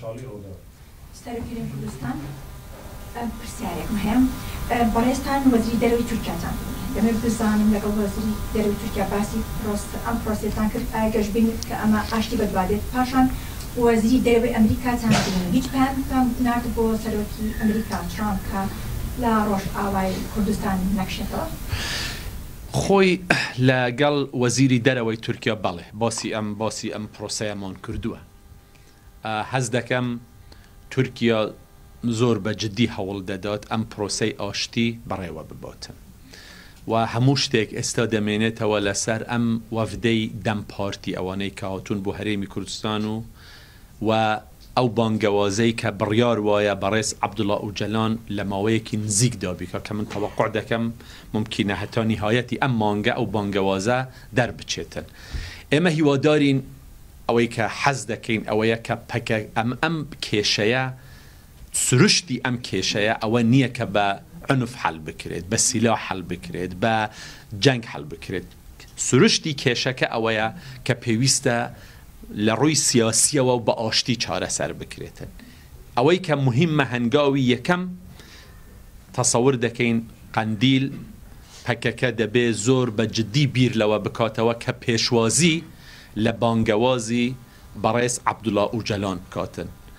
خۆشحاڵی ڕووداو. سەرۆکی هەرێمی کوردستان، پرسیارێکم هەیە، بەڕێزتان وەزیری دەرەوەی تورکیاتان بینی، دەمەوێت بزانم لەگەڵ وەزیری دەرەوەی تورکیا باسی ئەم پرۆسەیەتان کرد، ئایا گەشبینن کە ئەمە ئاشتی بەدوا دێت؟ پاشان وەزیری دەرەوەی ئەمریکاتان بینی، هیچ پەیامێکتان نارد بۆ سەرۆکی ئەمریکا ترامپ کە لە ڕۆژئاوای کوردستان نەکشێتەوە؟ خۆی لە گەڵ وەزیری دەرەوەی تورکیا بەڵێ باسی ئەم باسی ئەم پرۆسەیەمان کردووە. هەست دەکەم تورکیا زۆر بە جدی هەوڵ دەدات ئەم پرۆسەی ئاشتی بەڕێوە بباتن و هەموو شتێک ئێستا دەمێنێتەوە لەسەر ئەم وەفدەی دەم پارتی ئەوانەی کە هاتوون بۆ هەرێمی کوردستان و و ئەو بانگەوازەی کە بڕیار وایە بەڕێز عەبدوڵا ئۆجەلان لە ماوەیەکی نزیکدا بیکا کە من تەوەقوع دەکەم مومکینە هەتا نیهایەتی ئەم مانگە ئەو بانگەوازە دەربچێتن ئێمە هیوادارین ئەوەی کە حەز دەکەین ئەوەیە کە پەکە ئەم ئەم کێشەیە سروشتی ئەم کێشەیە ئەوە نییە کە بە عنف حەل بکرێت، بە سیلاح حەل بکرێت، بە جەنگ حەل بکرێت. سروشتی کێشەکە ئەوەیە کە پێویستە لە ڕووی سیاسییەوە و بە ئاشتی چارەسەر بکرێتن. ئەوەی کە موهیمە هەنگاوی یەکەم تەسەور دەکەین قەندیل، پەکەکە دەبێ زۆر بە جدی بیر لەوە بکاتەوە کە پێشوازی لە بانگەوازی بەڕێز عەبدوڵا ئوجەلان بکاتن.